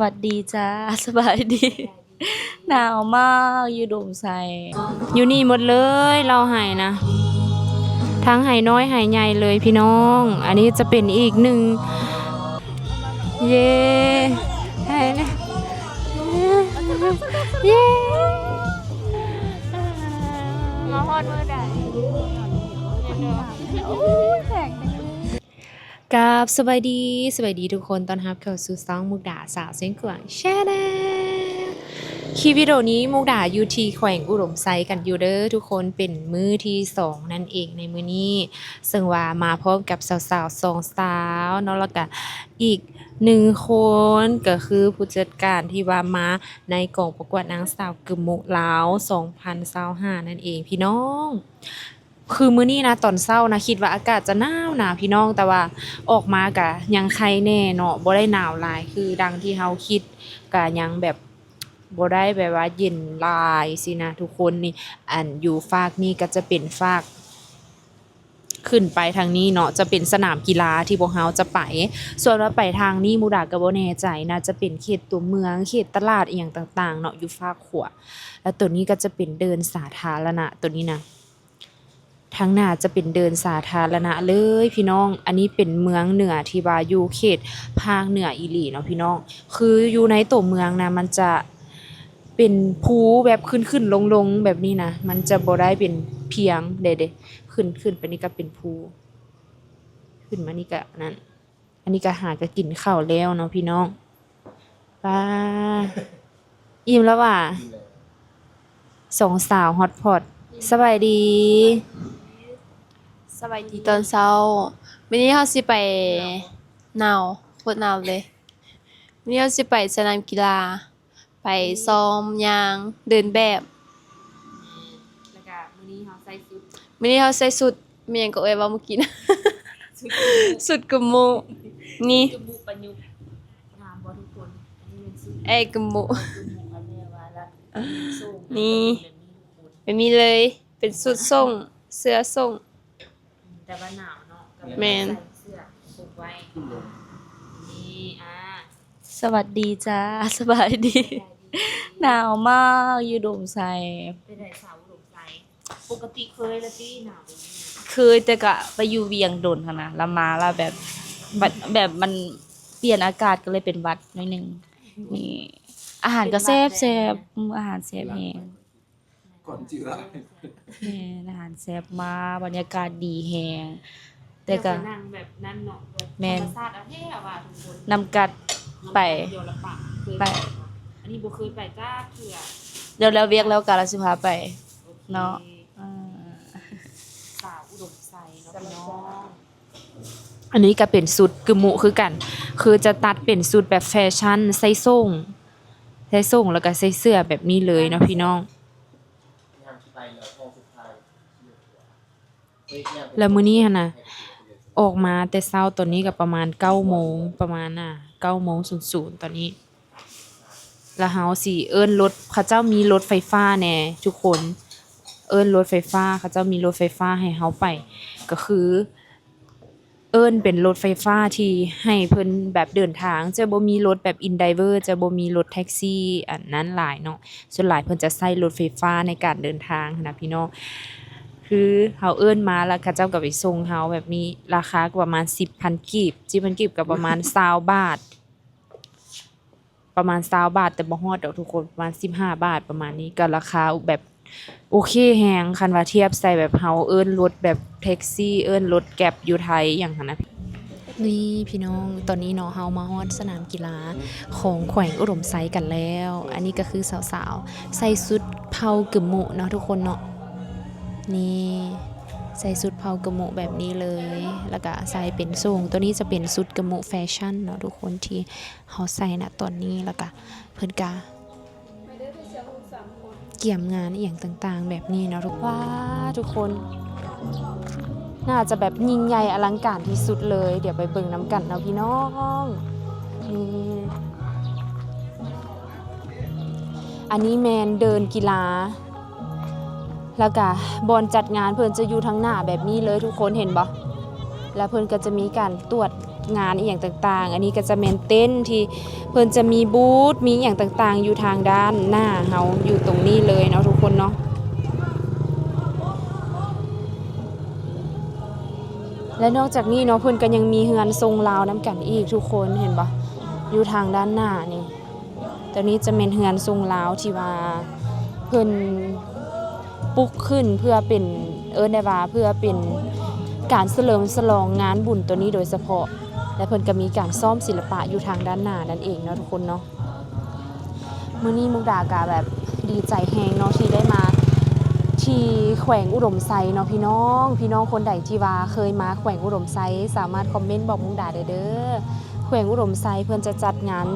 ຫວັດດີຈ້າ ສະບາຍດີ. ໜາວມາກຢູ່ດົງໄຊ ຢູ່ນີ້ໝົດເລີຍ ເຫຼົ່າໄຮ່ນະ ທັງໄຮ່ນ້ອຍໄຮ່ໃຫຍ່ເລີຍພີ່ນ້ອງ. ອັນນີ້ຈະເປັນອີກໜຶ່ງ ເຢ້ ໄຮ່ນະ ເຢ້ ມາຮອດມື້ໃດ? ໂອ້ຍ ແຂກ ກາບສະບາຍດີ ສະບາຍດີທຸກຄົນ ຕ້ອນຮັບເຂົ້າສູ່ຊ່ອງມຸກດາສາວຊຽງຂວາງ Channel. ຄລິບວິດີໂອນີ້ມຸກດາຢູ່ທີ່ແຂວງອຸດົມໄຊກັນຢູ່ເດີທຸກຄົນ ເປັນມື້ທີສອງນັ້ນເອງໃນມື້ນີ້ ເຊິ່ງວ່າມາພ້ອມກັບສາວໆສອງສາວເນາະ ແລ້ວກະອີກໜຶ່ງຄົນ ກໍຄືຜູ້ຈັດການທີ່ວ່າມາໃນກອງປະກວດນາງສາວກຶມມຸລາວສອງພັນຊາວຫ້ານັ້ນເອງພີ່ນ້ອງ. ຄືມື້ນີ້ນະ ຕອນເຊົ້ານະ ຄິດວ່າອາກາດຈະໜາວໜາວພີ່ນ້ອງ ແຕ່ວ່າອອກມາກະຍັງໄຄແດ່ເນາະ ບໍ່ໄດ້ໜາວຫຼາຍຄືດັ່ງທີ່ເຮົາຄິດ ກະຍັງແບບບໍ່ໄດ້ແບບວ່າເຢັນຫຼາຍຊີ້ນະທຸກຄົນ. ນີ້ ອັນຢູ່ຟາກນີ້ກໍຈະເປັນຟາກ ຂຶ້ນໄປທາງນີ້ເນາະ ຈະເປັນສະໜາມກິລາທີ່ພວກເຮົາຈະໄປ ສ່ວນວ່າໄປທາງນີ້ມຸກດາກໍບໍ່ແນ່ໃຈ ໜ້າຈະເປັນເຂດຕົວເມືອງ ເຂດຕະຫຼາດອີ່ຫຍັງຕ່າງໆເນາະ ຢູ່ຟາກຂວາ. ແລ້ວໂຕນີ້ກໍຈະເປັນເດີ່ນສາທາລະນະ ໂຕນີ້ນະ ທາງໜ້າຈະເປັນເດີ່ນສາທາລະນະເລີຍພີ່ນ້ອງ. ອັນນີ້ເປັນເມືອງເໜືອທີ່ວ່າຢູ່ເຂດພາກເໜືອອີ່ຫຼີເນາະພີ່ນ້ອງ ຄືຢູ່ໃນໂຕເມືອງນະ ມັນຈະເປັນພູແບບຂຶ້ນໆລົງໆແບບນີ້ນະ ມັນຈະບໍ່ໄດ້ເປັນພຽງເດ້ ເດ້ ຂຶ້ນ ຂຶ້ນໄປນີ້ກໍເປັນພູ ຂຶ້ນມານີ້ກໍອັນນັ້ນ. ອັນນີ້ກໍຫາກໍກິນເຂົ້າແລ້ວເນາະພີ່ນ້ອງ. ປ້າ ອີ່ມແລ້ວຫວາ? ສອງສາວຮອດພອດ ສະບາຍດີ ສະບາຍດີຕອນເຊົ້າ. ມື້ນີ້ເຮົາຊິໄປ ໜາວ ໂຄດໜາວເລີຍ. ມື້ນີ້ເຮົາຊິໄປສະໜາມກິລາ ໄປຊ້ອມຍ່າງ ເດີນແບບ ແລ້ວກະມື້ນີ້ເຮົາໃສ່ຊຸດ ມື້ນີ້ເຮົາໃສ່ຊຸດ ແມ່ນຫຍັງກໍເອື້ອຍເວົ້າມື້ກີ້ນະ ຊຸດກຶມມຸ ນີ້ ຊຸດກຶມມຸປະຍຸກ ງາມບໍ່ທຸກຄົນ? ອັນນີ້ແມ່ນຊຸດ ເອ້ຍ ກຶມມຸ ກຶມມຸ ອັນນີ້ວ່າລະ ນີ້ ແບບນີ້ເລີຍ ເປັນຊຸດສົ້ງ ເສື້ອສົ້ງ ແຕ່ວ່າໜາວເນາະ ກໍເລີຍ ແມ່ນ ໃສ່ເສື້ອປົກໄວ້ ນີ້ ອ່າ ສະຫວັດດີຈ້າ ສະບາຍດີ ສະບາຍດີ ໜາວມາກຢູ່ດົງໄຊ. ເປັນໃດສາວອຸດົມໄຊ ປົກກະຕິເຄີຍລະຕິໜາວແບບນີ້ນະ? ເຄີຍ ແຕ່ກະໄປຢູ່ວຽງດົນຫັ້ນນະ ລະມາລະແບບ ແບບ ແບບມັນປ່ຽນອາກາດ ກໍເລີຍເປັນຫວັດໜ້ອຍໜຶ່ງ. ນີ້ ອາຫານກໍແຊບໆ ເປັນຫວັດແລ້ວ ອືມ ອາຫານແຊບແຮງ. ກ່ອນຈິລາ ແມ່ນ ອາຫານແຊບມາກ ບັນຍາກາດດີແຮງ ແຕ່ກະ ແຕ່ກໍນັ່ງແບບນັ້ນເນາະ ແບບ ແມ່ນ ທຳມະຊາດເອົາແທ້ວ່າທຸກຄົນ ນ້ຳກັດໄປ ນ້ຳກັດດຽວລະປະ ເຄີຍໄປ ໄປ ອັນນີ້ບໍ່ເຄີຍໄປຈັກເທື່ອ ດຽວແລ້ວວຽກແລ້ວກະລະຊິພາໄປ ໂອເຄ ເນາະ ອ່າ ສາວອຸດົມໄຊເນາະພີ່ນ້ອງ. ອັນນີ້ກໍເປັນຊຸດກຶມມຸຄືກັນ ຄືຈະຕັດເປັນຊຸດແບບແຟຊັ່ນ ໃສ່ສົ້ງ ໃສ່ສົ້ງ ແລ້ວກໍໃສ່ເສື້ອແບບນີ້ເລີຍເນາະພີ່ນ້ອງ. ແລ້ວມື້ນີ້ຫັ້ນນະ ອອກມາແຕ່ເຊົ້າ ຕອນນີ້ກໍປະມານເກົ້າໂມງ ປະມານ ອ່າ ເກົ້າໂມງສູນສູນຕອນນີ້. ແລ້ວເຮົາຊິເອີ້ນລົດ ເຂົາເຈົ້າມີລົດໄຟຟ້າແດ່ທຸກຄົນ ເອີ້ນລົດໄຟຟ້າ ເຂົາເຈົ້າມີລົດໄຟຟ້າໃຫ້ເຮົາໄປ ກໍຄື ເອີ້ນເປັນລົດໄຟຟ້າທີ່ໃຫ້ເພິ່ນແບບເດີນທາງ ຈະບໍ່ມີລົດແບບ InDriver ຈະບໍ່ມີລົດແທັກຊີອັນນັ້ນຫຼາຍເນາະ ສ່ວນຫຼາຍເພິ່ນຈະໃຊ້ລົດໄຟຟ້າໃນການເດີນທາງຫັ້ນນະພີ່ນ້ອງ. ຄືເຮົາເອີ້ນມາ ແລ້ວເຂົາເຈົ້າກໍໄປສົ່ງເຮົາແບບນີ້ ລາຄາກໍປະມານສິບພັນກີບ ສິບພັນກີບກໍປະມານຊາວບາດ ປະມານຊາວບາດ ແຕ່ບໍ່ຮອດດອກທຸກຄົນ ປະມານສິບຫ້າບາດປະມານນີ້ ກໍລາຄາແບບໂອເຄແຮງ ຄັນວ່າທຽບໃສ່ແບບເຮົາເອີ້ນລົດແບບແທັກຊີ ເອີ້ນລົດແກັບຢູ່ໄທອີ່ຫຍັງຫັ້ນນະ. ນີ້ພີ່ນ້ອງ ຕອນນີ້ເນາະ ເຮົາມາຮອດສະໜາມກິລາຂອງແຂວງອຸດົມໄຊກັນແລ້ວ. ອັນນີ້ກໍຄືສາວໆໃສ່ຊຸດເຜົ່າກຶມມຸເນາະທຸກຄົນເນາະ ນີ້ ໃສ່ຊຸດເຜົ່າກຶມມຸແບບນີ້ເລີຍ ແລ້ວກະໃສ່ເປັນໂສ້ງ ໂຕນີ້ຈະເປັນຊຸດກຶມມຸແຟຊັ່ນເນາະທຸກຄົນ ທີ່ ເຮົາໃສ່ນະຕອນນີ້ ແລ້ວກະເພິ່ນກະກຽມງານອີ່ຫຍັງຕ່າງໆແບບນີ້ເນາະທຸກ ວ້າ ທຸກຄົນ ໜ້າຈະແບບຍິ່ງໃຫຍ່ອະລັງການທີ່ສຸດເລີຍ. ດຽວໄປເບິ່ງນຳກັນເນາະພີ່ນ້ອງ. ນີ້ ອັນນີ້ແມ່ນເດີ່ນກິລາ ແລ້ວກະບ່ອນຈັດງານເພິ່ນຈະຢູ່ທາງໜ້າແບບນີ້ເລີຍ ທຸກຄົນເຫັນບໍ່? ແລ້ວເພິ່ນກໍຈະມີການຕວດ ງານອີ່ຫຍັງຕ່າງໆ. ອັນນີ້ກໍຈະແມ່ນເຕັນທີ່ເພິ່ນຈະມີບູດ ມີອີ່ຫຍັງຕ່າງໆ ຢູ່ທາງດ້ານໜ້າເຮົາ ຢູ່ຕົງນີ້ເລີຍເນາະທຸກຄົນເນາະ. ແລະ ນອກຈາກນີ້ເນາະ ເພິ່ນກໍຍັງມີເຮືອນຊົງລາວນຳກັນອີກທຸກຄົນ ເຫັນບໍ່? ຢູ່ທາງດ້ານໜ້ານີ້. ໂຕນີ້ຈະແມ່ນເຮືອນຊົງລາວທີ່ວ່າເພິ່ນປຸກຂຶ້ນເພື່ອເປັນ ເອີ້ນໄດ້ວ່າເພື່ອເປັນການສະເຫຼີມສະຫຼອງງານບຸນໂຕນີ້ໂດຍສະເພາະ ແລະ ເພິ່ນກໍມີການຊ້ອມສິລະປະຢູ່ທາງດ້ານໜ້ານັ້ນເອງເນາະທຸກຄົນເນາະ. ມື້ນີ້ມຸກດາກໍແບບດີໃຈແຮງເນາະ ທີ່ໄດ້ມາທີ່ແຂວງອຸດົມໄຊເນາະພີ່ນ້ອງ. ພີ່ນ້ອງຄົນໃດທີ່ວ່າເຄີຍມາແຂວງອຸດົມໄຊ ສາມາດຄອມເມັນບອກມຸກດາໄດ້ເດີ້. ແຂວງອຸດົມໄຊເພິ່ນຈະຈັດງານ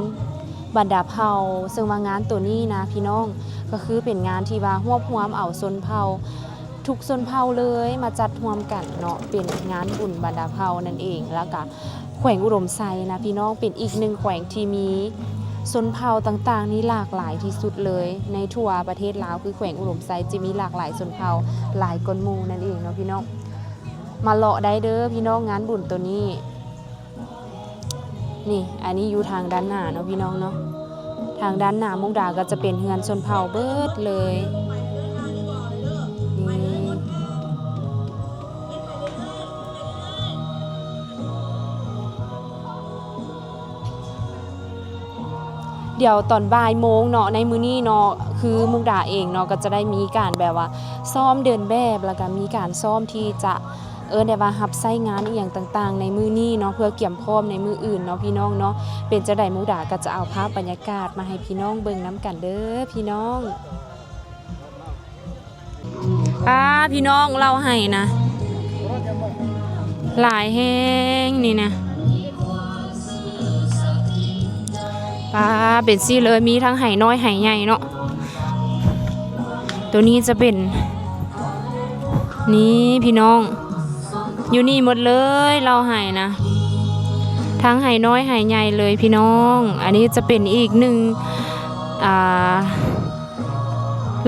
ບັນດາເຜົ່າ ເຊິ່ງວ່າງານໂຕນີ້ນະພີ່ນ້ອງ ກໍຄືເປັນງານທີ່ວ່າຮວບຮວມເອົາຊົນເຜົ່າ ທຸກຊົນເຜົ່າເລີຍມາຈັດຮ່ວມກັນເນາະ ເປັນງານບຸນບັນດາເຜົ່ານັ້ນເອງ. ແລ້ວກະແຂວງອຸດົມໄຊນະພີ່ນ້ອງ ເປັນອີກໜຶ່ງແຂວງທີ່ມີຊົນເຜົ່າຕ່າງໆນີ້ຫຼາກຫຼາຍທີ່ສຸດເລີຍໃນທົ່ວປະເທດລາວ. ຄືແຂວງອຸດົມໄຊຈະມີຫຼາກຫຼາຍຊົນເຜົ່າ ຫຼາຍກວ່າໝູ່ນັ້ນເອງເນາະພີ່ນ້ອງ. ມາເລາະໄດ້ເດີ້ພີ່ນ້ອງ ງານບຸນໂຕນີ້. ນີ້ ອັນນີ້ຢູ່ທາງດ້ານໜ້າເນາະພີ່ນ້ອງເນາະ. ທາງດ້ານໜ້າມຸກດາກໍຈະເປັນເຮືອນຊົນເຜົ່າເບິດເລີຍ. ນີ້ ດຽວຕອນບ່າຍໂມງເນາະ ໃນມື້ນີ້ເນາະ ຄືມຸກດາເອງເນາະ ກໍຈະໄດ້ມີການແບບວ່າຊ້ອມເດີນແບບ ແລ້ວກໍມີການຊ້ອມທີ່ຈະ ເອີ້ນໄດ້ວ່າຮັບໃຊ້ງານອີ່ຫຍັງຕ່າງໆໃນມື້ນີ້ເນາະ ເພື່ອກຽມພ້ອມໃນມື້ອື່ນເນາະພີ່ນ້ອງເນາະ. ເປັນຈັ່ງໃດມຸກດາກໍຈະເອົາພາບບັນຍາກາດມາໃຫ້ພີ່ນ້ອງເບິ່ງນຳກັນເດີ້ພີ່ນ້ອງ. ປ້າ ພີ່ນ້ອງ ເຫຼົ້າໄຮ່ນະ ຫຼາຍແຮງນີ້ນະ. ປາ ເປັນຊີ້ເລີຍ ມີທັງໄຫນ້ອຍໄຫໃຫຍ່ເນາະ. ໂຕນີ້ຈະເປັນ ນີ້ພີ່ນ້ອງ ຢູ່ນີ້ໝົດເລີຍ ເຫຼົ້າໄຮ່ນະ ທັງໄຫນ້ອຍໄຫໃຫຍ່ເລີຍພີ່ນ້ອງ. ອັນນີ້ຈະເປັນອີກໜຶ່ງ ອ່າ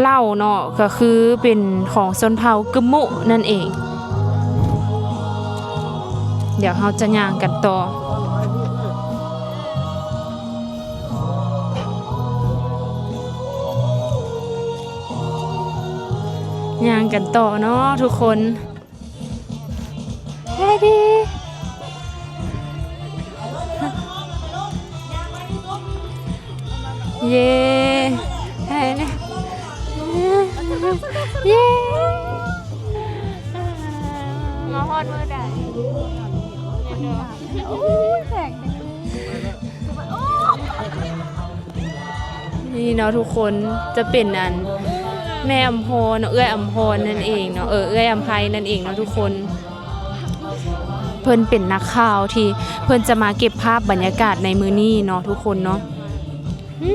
ເຫຼົ້າເນາະ ກໍຄືເປັນຂອງຊົນເຜົ່າກຶມມຸນັ້ນເອງ. ດຽວເຮົາຈະຍ່າງກັນຕໍ່ ຍ່າງກັນຕໍ່ເນາະທຸກຄົນ. ສະບາຍດີ ເຢ້ ເຢ້ ມາຮອດມື້ໃດ? ໂອ້ຍ ແຂກ ນີ້ເນາະທຸກຄົນ ຈະເປັນອັນແມ່ອຳພອນເນາະ ເອື້ອຍອຳພອນນັ້ນເອງເນາະ ເອີ ເອື້ອຍອຳໄພນັ້ນເອງເນາະທຸກຄົນ. ເພິ່ນເປັນນັກຂ່າວທີ່ເພິ່ນຈະມາເກັບພາບບັນຍາກາດໃນມື້ນີ້ເນາະທຸກຄົນເນາະ. ອື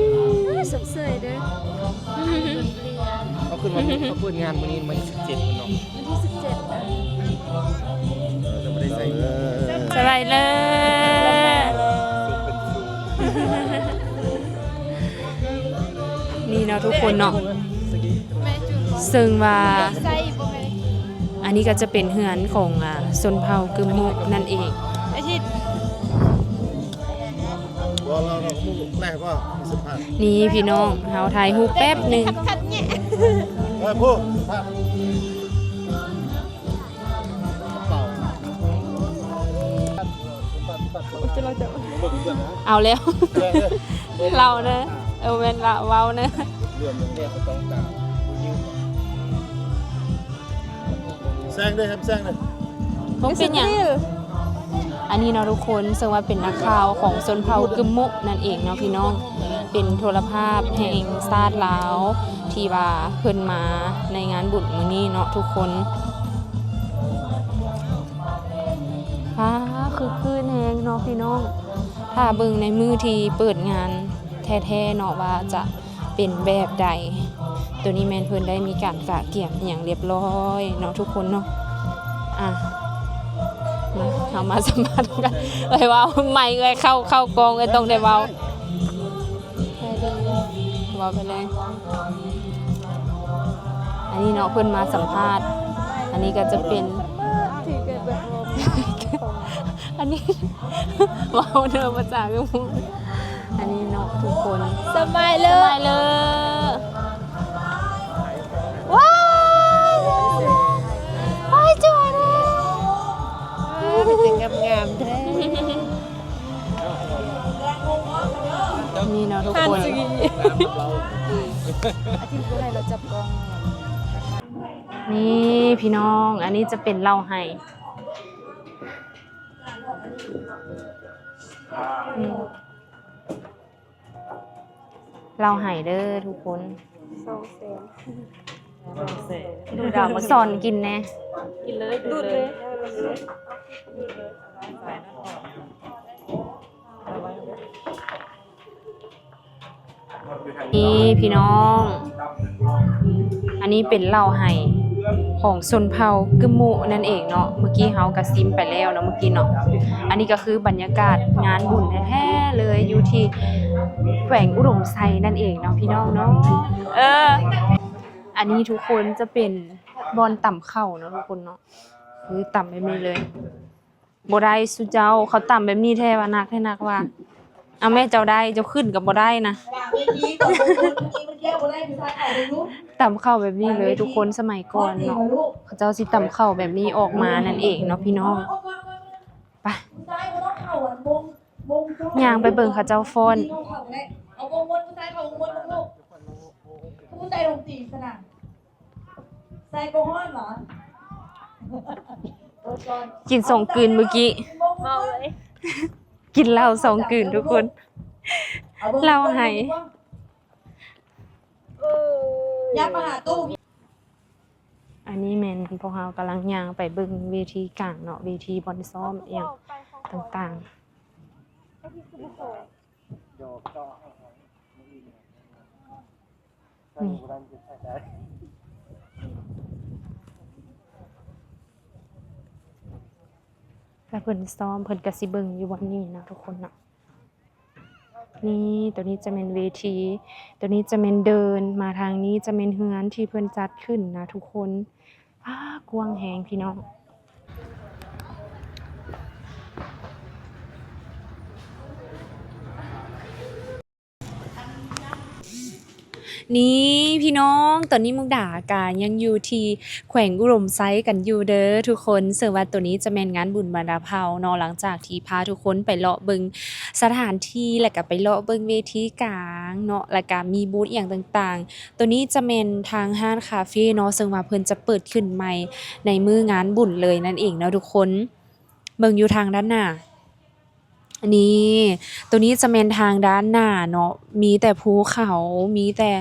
ມ ສົດໃສເດີ້ ເຂົາຂຶ້ນມາ ເຂົາເປີດງານມື້ນີ້ ວັນທີສິບເຈັດເນາະ. ວັນທີສິບເຈັດ ເອີ ຈະບໍ່ໄດ້ໃສ່ ສະບາຍເລີ ນີ້ເນາະທຸກຄົນເນາະ ເຊິ່ງວ່າອັນນີ້ກໍຈະເປັນເຮືອນຂອງ ອ່າ ຊົນເຜົ່າກຶມມຸນັ້ນເອງ. ນີ້ພີ່ນ້ອງ ເຮົາຖ່າຍຮູບແປັບໜຶ່ງ. ເອົາແລ້ວ ເລົ່າເນາະ ເອີ ແມ່ນລະ ເວົ້າເນາະ. ແຊງເດີ້ ແຊງເດີ້ ບໍ່ເປັນຫຍັງ. ອັນນີ້ເນາະທຸກຄົນ ເຊິ່ງວ່າເປັນນັກຂ່າວຂອງຊົນເຜົ່າກຶມມຸນັ້ນເອງເນາະພີ່ນ້ອງ ເປັນໂທລະພາບແຫ່ງຊາດລາວ ທີ່ວ່າເພິ່ນມາໃນງານບຸນມື້ນີ້ເນາະທຸກຄົນ. ວ້າ ຄຶກຄື້ນແຮງເນາະພີ່ນ້ອງ ຖ້າເບິ່ງໃນມື້ທີ່ເປີດງານແທ້ໆເນາະ ວ່າຈະ ເປັນແບບໃດ. ໂຕນີ້ແມ່ນເພິ່ນໄດ້ມີການກະກຽມອີ່ຫຍັງລຽບລ້ອຍເນາະທຸກຄົນເນາະ. ອ່ະ ມາ ເຮົາມາສຳພາດກັນ. ເອື້ອຍເວົ້າ ໄມເອື້ອຍເຂົ້າ ເຂົ້າກ້ອງ ເອື້ອຍຕ້ອງໄດ້ເວົ້າ. ເວົ້າໄປເລີຍ. ອັນນີ້ເນາະ ເພິ່ນມາສຳພາດ. ອັນນີ້ກໍຈະເປັນ ອັນນີ້ ເວົ້າເດີພາສາກະມຸ ອັນນີ້ເນາະທຸກຄົນ ສະໄມເລີ ສະໄມເລີ ວ້າຍ ໂອ້ຍ ຈົວຍ ເປັນຈັ່ງງາມໆແທ້ ນີ້ເນາະທຸກຄົນ ນີ້ພີ່ນ້ອງ ອັນນີ້ຈະເປັນເຫຼົ້າໄຮ່ ອືມ ເຫຼົ້າໄຮ່ເດີທຸກຄົນ ສອງແສນ ສອນກິນແດ່ ກິນເລີຍ ດູດເລີຍ ນີ້ພີ່ນ້ອງ ອັນນີ້ເປັນເຫຼົ້າໄຮ່ຂອງຊົນເຜົ່າກຶມມຸນັ້ນເອງເນາະ ເມື່ອກີ້ເຮົາກະຊິມໄປແລ້ວເນາະ ເມື່ອກີ້ເນາະ ອັນນີ້ກະຄືບັນຍາກາດງານບຸນແທ້ໆເລີຍ ຢູ່ທີ່ແຂວງອຸດົມໄຊນັ້ນເອງເນາະ ພີ່ນ້ອງເນາະ ເອີ ອັນນີ້ທຸກຄົນຈະເປັນບ່ອນຕຳເຂົ້າເນາະ ທຸກຄົນເນາະ ຄືຕຳແບບນີ້ເລີຍ. ບໍ່ໄດ້ ຊຸເຈົ້າ ເຂົາຕຳແບບນີ້ແທ້ວ່າ ໜັກແທ້ໜັກວ່າ ເອົາແມ່ ເຈົ້າໄດ້ ເຈົ້າຂຶ້ນກະບໍ່ໄດ້ນະ ຕຳເຂົ້າແບບນີ້ເລີຍທຸກຄົນ ສະໄໝກ່ອນເນາະ ເຂົາເຈົ້າຊິຕຳເຂົ້າແບບນີ້ອອກມານັ້ນເອງເນາະ ພີ່ນ້ອງ ໄປ ຍ່າງໄປເບິ່ງເຂົາເຈົ້າຟ້ອນ. ກິນສອງກືນມື້ກີ້ ເມົາເລີຍ ກິນເຫຼົ້າສອງກືນທຸກຄົນ ເຫຼົ້າໄຮ່ ເອີ ອັນນີ້ແມ່ນພວກເຮົາກຳລັງຍ່າງໄປເບິ່ງເວທີກາງເນາະ ເວທີບ່ອນຊ້ອມອີ່ຫຍັງຕ່າງໆ. ນີ້ ແລ້ວເພິ່ນຊ້ອມ ເພິ່ນກະຊິເບິ່ງຢູ່ບ່ອນນີ້ເນາະ ທຸກຄົນເນາະ ນີ້ ໂຕນີ້ຈະແມ່ນເວທີ ໂຕນີ້ຈະແມ່ນເດີ່ນ ມາທາງນີ້ຈະແມ່ນເຮືອນທີ່ເພິ່ນຈັດຂຶ້ນນະທຸກຄົນ. ວ້າ ກວ້າງແຮງພີ່ນ້ອງ. ນີ້ພີ່ນ້ອງ ຕອນນີ້ມຸກດາກະຍັງຢູ່ທີ່ແຂວງອຸດົມໄຊກັນຢູ່ເດີທຸກຄົນ. ເຊິ່ງວ່າໂຕນີ້ຈະແມ່ນງານບຸນບັນດາເຜົ່າເນາະ ຫຼັງຈາກທີ່ພາທຸກຄົນໄປເລາະເບິ່ງສະຖານທີ່ ແລ້ວກະໄປເລາະເບິ່ງເວທີກາງເນາະ ແລ້ວກະມີບູດອີ່ຫຍັງຕ່າງໆ. ໂຕນີ້ຈະແມ່ນທາງຮ້ານຄາເຟເນາະ ເຊິ່ງວ່າເພິ່ນຈະເປີດຂຶ້ນໃໝ່ໃນມື້ງານບຸນເລີຍນັ້ນເອງເນາະທຸກຄົນ. ເບິ່ງຢູ່ທາງດ້ານໜ້າ ນີ້ ໂຕນີ້ຈະແມ່ນທາງດ້ານໜ້າເນາະ ມີແຕ່ພູເຂົາ ມີແຕ່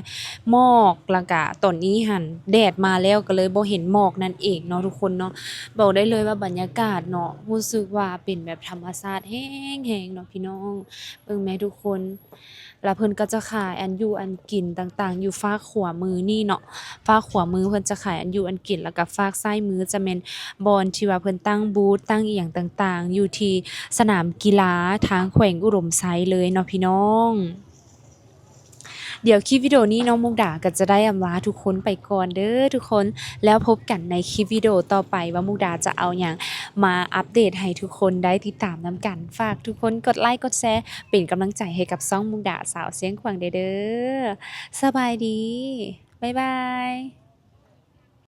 ໝອກ ແລ້ວກະຕອນນີ້ຫັ້ນແດດມາແລ້ວ ກະເລີຍບໍ່ເຫັນໝອກນັ້ນເອງເນາະທຸກຄົນເນາະ. ບອກໄດ້ເລີຍວ່າບັນຍາກາດເນາະ ຮູ້ສຶກວ່າເປັນແບບທຳມະຊາດແຮງໆເນາະພີ່ນ້ອງ ເບິ່ງແມ້ທຸກຄົນ. ແລ້ວເພິ່ນກະຈະຂາຍອັນຢູ່ອັນກິນຕ່າງໆ ຢູ່ຟາກຂວາມືນີ້ເນາະ ຟາກຂວາມືເພິ່ນຈະຂາຍອັນຢູ່ອັນກິນ ແລ້ວກະຟາກຊ້າຍມືຈະແມ່ນບ່ອນທີ່ວ່າເພິ່ນຕັ້ງບູດ ຕັ້ງອີ່ຫຍັງຕ່າງໆ ຢູ່ທີ່ສະໜາມກິລາທາງແຂວງອຸດົມໄຊເລີຍເນາະພີ່ນ້ອງ. ດຽວຄລິບວິດີໂອນີ້ເນາະ ມຸກດາກະຈະໄດ້ອຳລາທຸກຄົນໄປກ່ອນເດີທຸກຄົນ ແລ້ວພົບກັນໃນຄລິບວິດີໂອຕໍ່ໄປວ່າມຸກດາຈະເອົາຫຍັງມາອັບເດດໃຫ້ທຸກຄົນໄດ້ຕິດຕາມນຳກັນ. ຝາກທຸກຄົນກົດໄລກົດແຊ ເປັນກຳລັງໃຈໃຫ້ກັບຊ່ອງມຸກດາສາວຊຽງຂວາງແດ່ເດີ. ສະບາຍດີ ບາຍບາຍ.